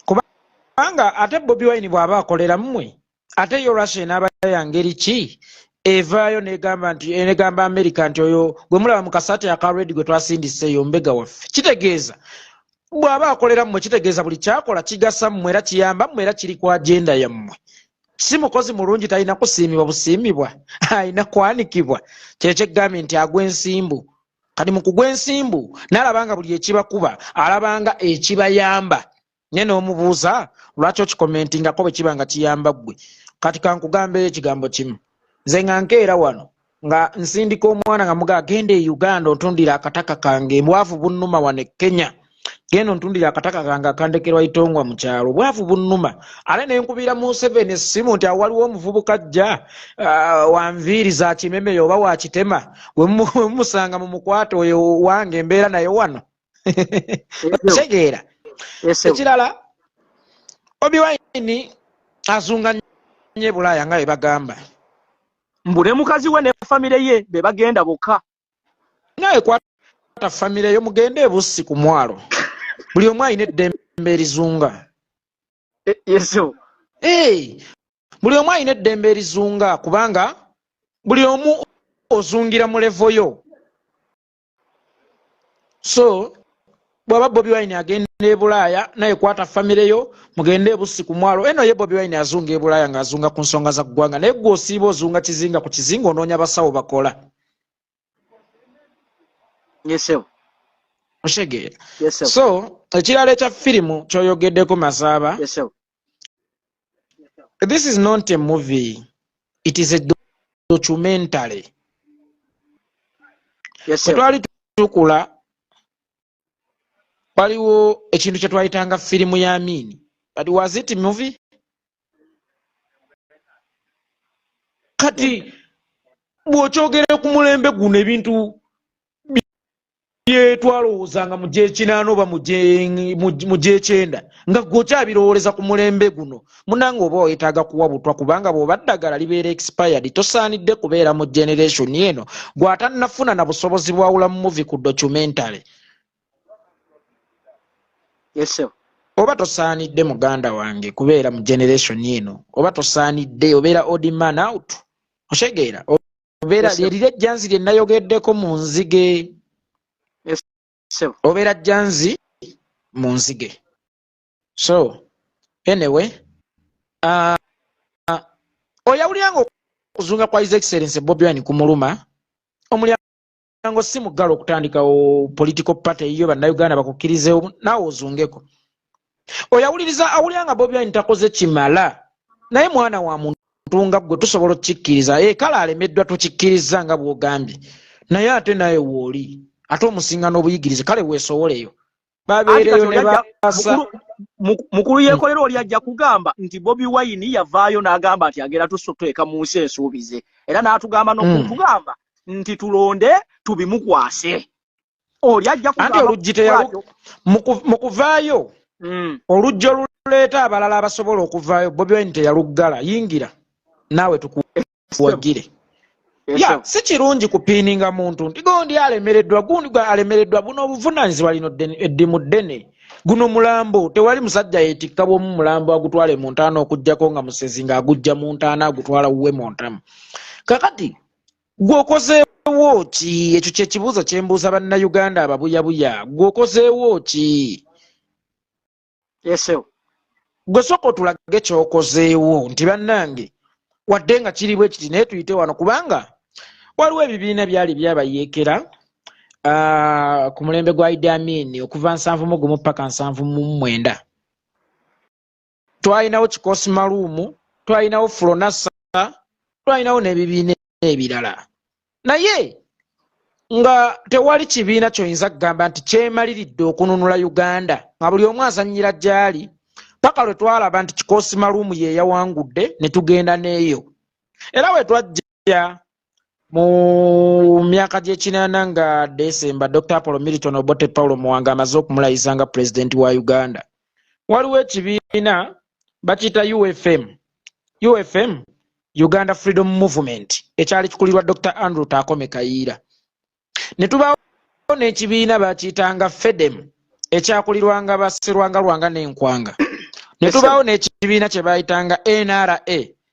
kubanga ate Bobi Wine bw'aba akolera mmwe, ate yo Russia enaaba ya ngeri ki evaayo negamba nti, negamba America nti oyo gwe mulaba mu kasaati aka red gwe twasindise eyo mbega waffe? Kitegeeza bw'aba akolera mmwe, kitegeeza buli kyakola kigasa mmwe era kiyamba mmwe era kiri ku agenda yammwe. Si mukozi mulungi, talina kusiimibwa busiimibwa, alina kwanikibwa. Kyekyo eggambye nti agwa ensimbu. Kati mu kugwa ensimbu n'alaba nga buli ekibakuba alaba nga ekibayamba, naye n'omubuuza lwaki okikomentingako bwe kiba nga kiyamba ggwe. Kati kankugambeyo ekigambo kimu, nze nga nkeera wano nga nsindika omwana nga muga agenda e Uganda ontundira akataka kange, bwavu bunnuma wano e Kenya, genda ontundira akataka kange akandekerwa Itongwa mu kyalo, bwavu bunnuma. Ate ne nkubira Museveni essimu nti awo waliwo omuvubuka ajja wa nviiri za kimemeyo oba wa kitema, we mumusanga mu mukwate oyo wange embeera naye wano. Otegeera? Ekirala, Bobi Wine azunga nnyo e Bulaaya nga bwe bagamba. Mbu ne mukazi we ne famire ye be bagenda bokka. Naye kwata famire yo mugende e Bussi ku mwalo. Buli omu alina eddembe erizunga. Yesu. Buli omu alina eddembe erizunga kubanga buli omu ozungira mu level yo. So bw'aba Bobi Wine agenda e Bulaaya naye kwata famire yo mugende e Bussi ku mwalo. Eno ye Bobi Wine azunga e Bulaaya ng'azunga ku nsonga za ggwanga, naye ggwe osiiba ozunga kizinga ku kizinga onoonya basawo bakola. Yesu. Otegeera? Yesu. So ekirala ekya firimu ky'oyogeddeko Masaaba. Yesu. This is not a movie. It is a documentary. Yesu. Twali tukula waliwo ekintu kye twayitanga firimu ya Amini. But was it a movie? Kati bw'okyogera ku mulembe guno ebintu bye twalowoozanga mu gy'ekinaana oba mu gy'ekyenda nga ggwe okyabirowooleza ku mulembe guno, munnange oba weetaaga kuwa butwa kubanga bw'oba ddagala libeera expired tosaanidde kubeera mu generation eno gw'atannafuna na busobozi bwawula mu movie ku documentary. Yes, sir. Oba tosaanidde muganda wange kubeera mu generation eno, oba tosaanidde obeera odd man out. Otegeera? Obeera Yes, sir. lyerira ejjanzi lye nayogeddeko mu nzige. Yes, sir. Obeera jjanzi mu nzige. So anyway, oyawulira nga okuzunga kwa His Excellency Bobi Wine kumuluma, omulyango si muggalo okutandikawo political party eyiyo bannayuganda bakukkirizeewo naawe ozungeko. Oyawuliriza awulira nga Bobi Wine takoze kimala, naye mwana wa muntu nga ggwe tusobola okkikkiriza. Kale alemeddwa tukikkiriza nga bw'ogambye, naye ate naye w'oli ate omusinga n'obuyigirize, kale weesowoleyo. Babeereyo ne baasa. Mukulu yeekolera oli ajja kugamba nti Bobi Wine yavaayo n'agamba nti agenda tuteeka mu nsi ensuubize, era n'atugamba n'okutugamba nti tulonde tubimukwase. Oli ajja kugamba oluggi mu kuvaayo, oluggi oluleeta abalala abasobola okuvaayo Bobi Wine teyaluggala, yingira naawe tukuwagire. Ya, si kirungi kupiininga muntu nti gundi alemereddwa, gundi alemereddwa. Buno obuvunaanyizibwa lino eddimu ddene. Guno mulambo, tewali musajja yeetikka bw'omu mulambo agutwale mu ntaana okuggyako nga musezi ng'agujja mu ntaana agutwala wuwe mu ntamu. Kakati gw'okozeewo ki? Ekyo kye kibuuzo kye mbuuza bannayuganda ababuyabuya. Gw'okozeewo ki? Yes, gwe sooka otulage ky'okozeewo nti bannange wadde nga kiri bwe kiti naye tuyite wano, kubanga waliwo ebibiina byali byabayeekera ku mulembe gwa Idi Amin okuva 71 paka 79. Twalinawo Kikosi Maluumu, twalinawo Fronasa, twalinawo n'ebibiina ebirala, naye nga tewali kibiina ky'oyinza kugamba nti kyemaliridde okununula Uganda, nga buli omu azannyira gy'ali, paka lwe twalaba nti Kikosi Maluumu ye yawangudde ne tugenda n'eyo. Era we twajja mu myaka gy'ekinaana nga Desemba Dr. Apollo Milton Obote Paulo Muwanga amaze okumulayiza nga pulezidenti wa Uganda, waliwo ekibiina bakiyita UFM, UFM Uganda Freedom Movement, ekyali kikulirwa Dr. Andrew Taakome Kayiira. Ne tubaawo n'ekibiina bakiyitanga FEDEM ekyakulirwanga Basserwanga Lwanga n'Enkwanga. Ne tubaawo n'ekibiina kye bayitanga NRA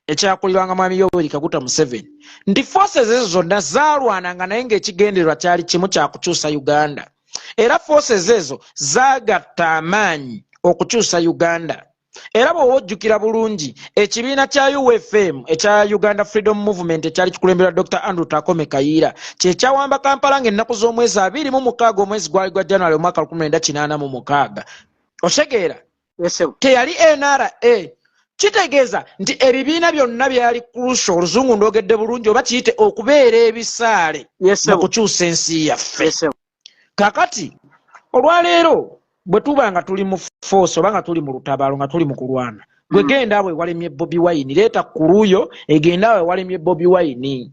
ekyakulirwanga Mwami Yoweri Kaguta Museveni. Nti forces ezo zonna zaalwananga naye ng'ekigendererwa kyali kimu kya kukyusa Uganda. Era forces ezo zaagatta amaanyi okukyusa Uganda. Era bw'oba ojjukira bulungi, ekibiina kya UFM ekya Uganda Freedom Movement ekyali kikulemberwa Dr. Andrew Takome Kayiira kye kyawamba Kampala ng'ennaku z'omwezi 26 omwezi gwali gwa January omwaka 1986. Otegeera? Teyali NRA. Kitegeeza nti ebibiina byonna byali crucial, oluzungu ndwogedde bulungi, oba kiyite okubeera ebisaale mu kukyusa ensi yaffe. Kakati olwaleero bwe tuba nga tuli mu force oba nga tuli mu lutabaalo nga tuli mu kulwana, gwe genda awo ewalemye Bobi Wine, leeta kuluyo egenda awo ewalemye Bobi Wine.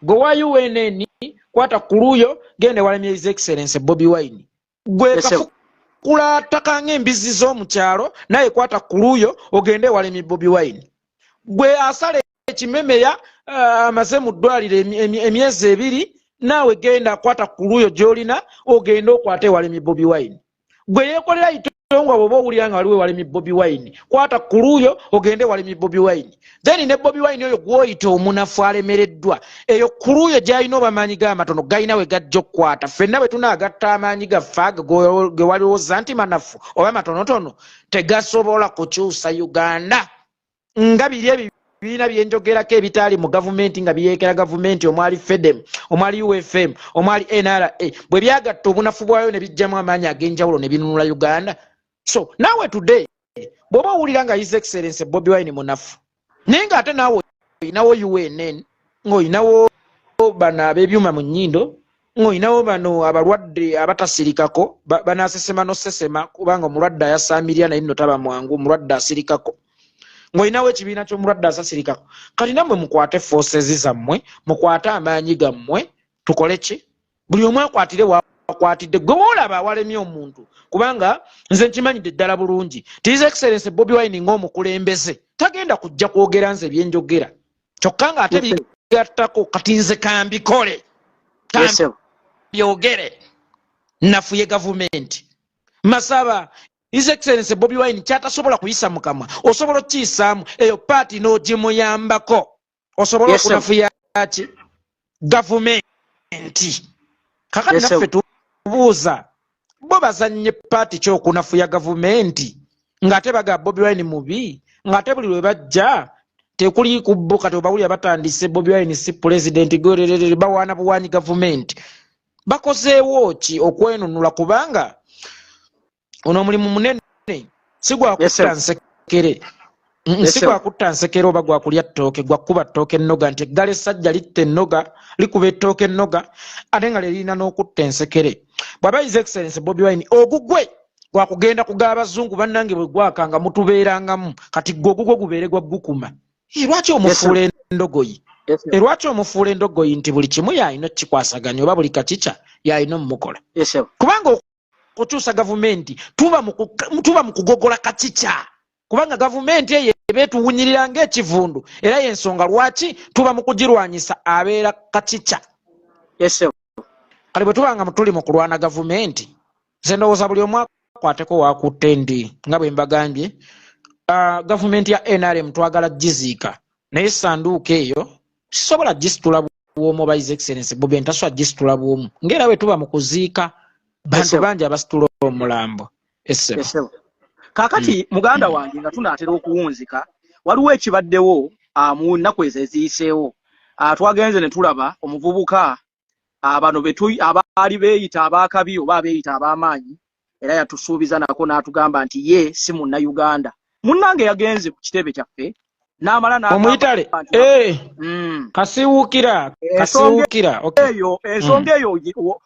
Gwe wa UNN kwata kuluyo genda ewalemye His Excellency Bobi Wine. Gwe kafukula ttaka ng'embizzi z'omu kyalo, naye kwata kuluyo ogende ewalemye Bobi Wine. Gwe asala ekimemeya amaze mu ddwaliro emyezi 2, naawe genda kwata kuluyo gy'olina ogende okwate ewalemye Bobi Wine. Gwe yeekolera Itongwa bw'oba owulira nga waliwo ewalemye Bobi Wine, kwata kuluyo ogende ewalemye Bobi Wine. Then ne Bobi Wine oyo gw'oyita omunafu alemereddwa, eyo kuluyo gy'alina oba amaanyi g'amatono galina we gajja okukwata. Ffenna bwe tunaagatta amaanyi gaffe ago ge waliwooza nti manafu oba matonotono, tegasobola kukyusa Uganda. Nga biri ebibiina byenjogerako ebitaali mu gavumenti nga biyeekera gavumenti, omwali FEDEM, omwali UFM, omwali NRA, bwe byagatta obunafu bwayo ne bijjamu amaanyi ag'enjawulo ne binunula Uganda. So naawe today bw'oba owulira nga His Excellency Bobi Wine munafu, naye ng'ate naawe olinawo UNN, ng'olinawo bano ab'ebyuma mu nnyindo, ng'olinawo bano abalwadde abatasirikako, banaasesema n'osesema, kubanga omulwadde ayasaamirira naye nno taba mwangu, omulwadde asirikako, ng'olinawo ekibiina ky'omulwadde asasirikako. Kati nammwe mukwate forces zammwe, mukwate amaanyi gammwe, tukole ki? Buli omu akwatire wakwatidde. Gwe woolaba awalemye omuntu, kubanga nze nkimanyidde ddala bulungi ti His Excellency Bobi Wine ng'omukulembeze tagenda kujja kwogera nze byenjogera, kyokka ng'ate bigattako. Kati nze kambikole, kambyogere, nafuye gavumenti. Masaba His Excellency Bobi Wine kyatasobola kuyisa mu kamwa, osobola okukiyisaamu eyo part n'ogimuyambako, osobola okunafuya ki gavumenti. Kakati naffe tubuuza, bo bazannye part ki okunafuya gavumenti ng'ate baga Bobi Wine mubi, ng'ate buli lwe bajja tekuli kubbo? Kati obawulira batandise Bobi Wine si pulezidenti, bawaana buwanyi gavumenti. Bakozeewo ki okwenunula? Kubanga ono omulimu munene, si gwakutta nsekere, si gwakutta nsekere oba gwakulya ttooke, gwakuba ttooke ennoga, nti eggala essajja litta ennoga, likuba ettooke ennoga, ate nga lirina n'okutta ensekere. Bw'aba His Excellence Bobi Wine ogugwe gwakugenda kuga abazungu, bannange bwe gwaka nga mutubeerangamu, kati gwe ogugwe gubeere gwa gukuma. Lwaki omufuula endogoyi? Lwaki omufuula endogoyi nti buli kimu yalina okukikwasaganya oba buli kakica yalina omumukola? Kubanga okukyusa gavumenti tuba mu kugogola kakica, kubanga gavumenti eyo eba etuwunyirira ng'ekivundu, era y'ensonga lwaki tuba mu kugirwanyisa, abeera kakica. Kale bwe tuba nga tuli mu kulwana gavumenti, nze ndowooza buli omu akwateko wakutte ndi nga bwe mbagambye, gavumenti ya NRM twagala giziika, naye sanduuko eyo sisobola gisitula bwomu, oba His Excellence Bobi ntasobola gisitula bwomu, ng'era bwe tuba mu kuziika bantu bangi abasitula omulambo. Essebo, kaakati muganda wange, nga tunaatera okuwunzika, waliwo ekibaddewo mu nnaku ezo eziyiseewo. Twagenze ne tulaba omuvubuka, bano abaali beeyita abaakabi oba abeeyita ab'amaanyi, era yatusuubiza nako n'atugamba nti ye si munnayuganda. Munnange yagenze ku kitebe kyaffe n'amala. Omuyitale kasiwuukira, kasiwuukira. Eyo ensonga eyo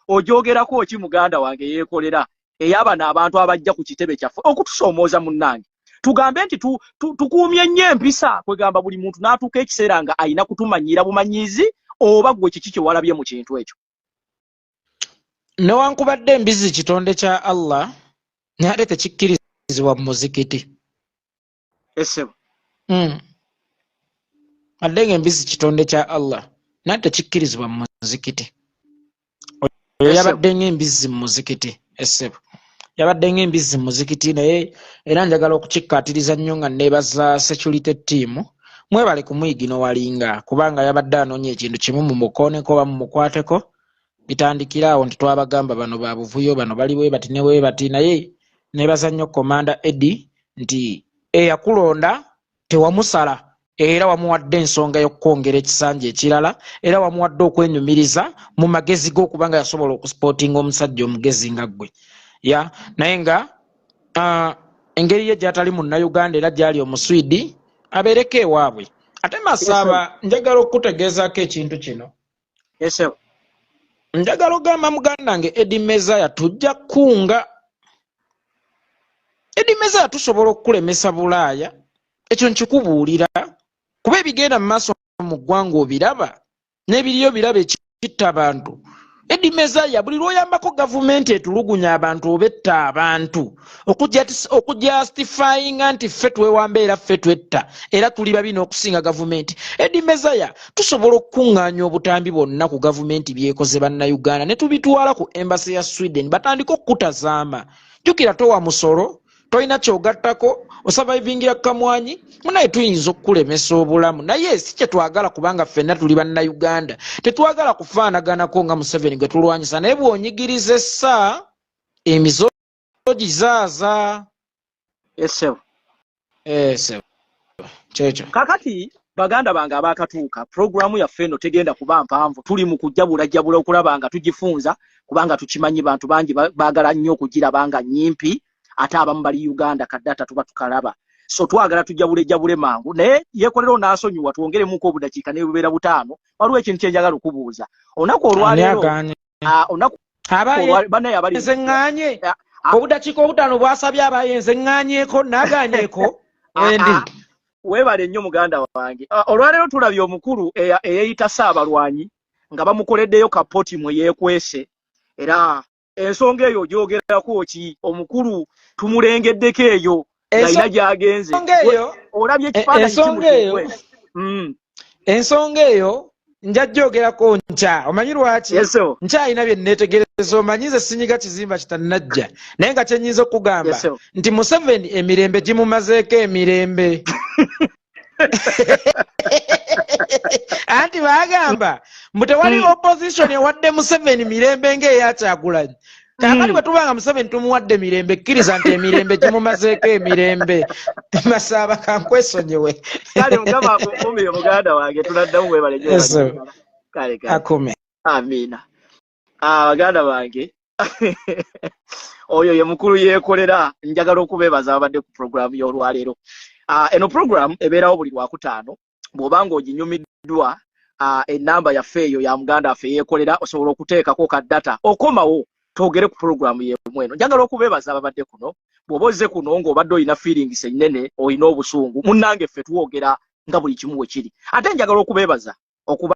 ogyogerako ki, muganda wange yeekolera, ey'abano abantu abajja ku kitebe kyaffe okutusoomooza? Munnange, tugambe nti tukuumye nnyo empisa, kwegamba buli muntu n'atuuka ekiseera nga alina kutumanyiira bumanyiizi, oba gwe kiki kye walabye mu kintu ekyo? Newankubadde embizi kitonde kya Allah, naye ate tekikkirizibwa mu muzikiti. Esebo. Adde nga embizi kitonde kya Allah, naye tekikkirizibwa mu muzikiti. Oyo yabadde ng'embizzi mu muzikiti. Essebo, yabadde ng'embizzi mu muzikiti. Naye era njagala okukikkaatiriza nnyo nga neebaza security team, mwebale kumuyigino walinga, kubanga yabadde anoonya ekintu kimu mumukooneko oba mumukwateko, bitandikira awo nti twabagamba bano ba buvuyo, bano bali bwe bati ne bwe bati, naye Nebaza nnyo Commander Eddie nti eyakulonda tewamusala, era wamuwadde ensonga y'okukwongera ekisanja ekirala, era wamuwadde okwenyumiriza mu magezi g'okuba nga yasobola okusupportinga omusajja omugezi nga ggwe. Ya, naye nga engeri ye gy'atali munnayuganda era gy'ali Omuswidi, abeereko ewaabwe. Ate Masaaba, njagala okukutegeezaako ekintu kino. Yes. Njagala ogamba muganda wange Eddie Mezaya, tujja kukunga Eddie Mezaya, tusobola okukulemesa Bulaaya. Ekyo nkikubuulira kuba ebigenda mu maaso mu ggwanga obiraba, n'ebiriyo biraba ekitta abantu. Eddie Mezaya, buli lw'oyambako gavumenti etulugunya abantu oba etta abantu, okujustifyinga nti ffe twewamba era ffe twetta era tuli babi n'okusinga gavumenti. Eddie Mezaya, tusobola okukuŋŋaanya obutambi bwonna ku gavumenti byekoze Bannayuganda ne tubitwala ku embassy ya Sweden, batandike okukutazaama. Jjukira, towa musolo, tolina kyogattako, osurvivingira kamwanyi. Munaye, tuyinza okukulemesa obulamu, naye si kyetwagala, kubanga ffenna tuli Bannayuganda, tetwagala kufaanaganako nga Museveni gwe tulwanyisa. Naye bw'onyigiriza essa, emizo gizaaza. Yes. Ese kyekyo. Kakati baganda bange abakatuuka, puroguramu yaffe eno tegenda kuba mpanvu. Tuli mu kujabulajabula okulaba nga tugifunza, kubanga tukimanyi bantu bangi baagala nnyo okugiraba nga nnyimpi, ate abamu bali Uganda, kadata tuba tukalaba. So twagala tujabulejabule mangu, naye Yekolera onaasonyiwa twongeremuko obudakiika ne bubeera 5. Waliwo ekintu kyenjagala okubuuza olunaku olwaleero. Olunaku banaye abali nze ŋŋaanye obudakiika 5 bwasabye, abaye nze ŋŋaanyeeko, naagaanyeeko endi. Weebale nnyo muganda wange. Olwaleero tulabye omukulu eyeeyita Ssaabalwanyi nga bamukoleddeyo kapoti mwe yeekwese, era ensonga eyo ogyogerako ki? Omukulu tumulengeddeko eyo ng'alina gy'agenze. Olabye ekifaananyi? Ensonga eyo, ensonga eyo nja gyogerako nkya. Omanyi lwaki? Nkyalina bye neetegereza. Omanyi nze sinyiga kizimba kitannajja, naye nga kyenyinza okugamba nti Museveni emirembe gimumazeeko emirembe. Anti bagamba mbu tewali opposition ewadde Museveni mirembe ng'eyakyagulanyi. Kaakati bwe tuba nga Museveni tumuwadde mirembe, kkiriza nti emirembe gimumazeeko emirembe. Masaaba, kankwesonyiwe. Kale, Mukama akukumire muganda wange, tunaddamu. Webale. Kale, akume. Amiina. Baganda bange, oyo ye mukulu Yeekolera. Njagala okubeebaza abadde ku puroguramu y'olwaleero. Eno puroguramu ebeerawo buli Lwakutaano. Bw'oba ng'oginyumiddwa, enamba yaffe eyo ya muganda waffe Yeekolera, osobola okuteekako ka data okomawo twogere ku puroguramu yemu eno. Njagala okubeebaza ababadde kuno. Bw'oba ozze kuno ng'obadde olina feelings ennene, olina obusungu, munnange, ffe twogera nga buli kimu we kiri. Ate njagala okubeebaza okuba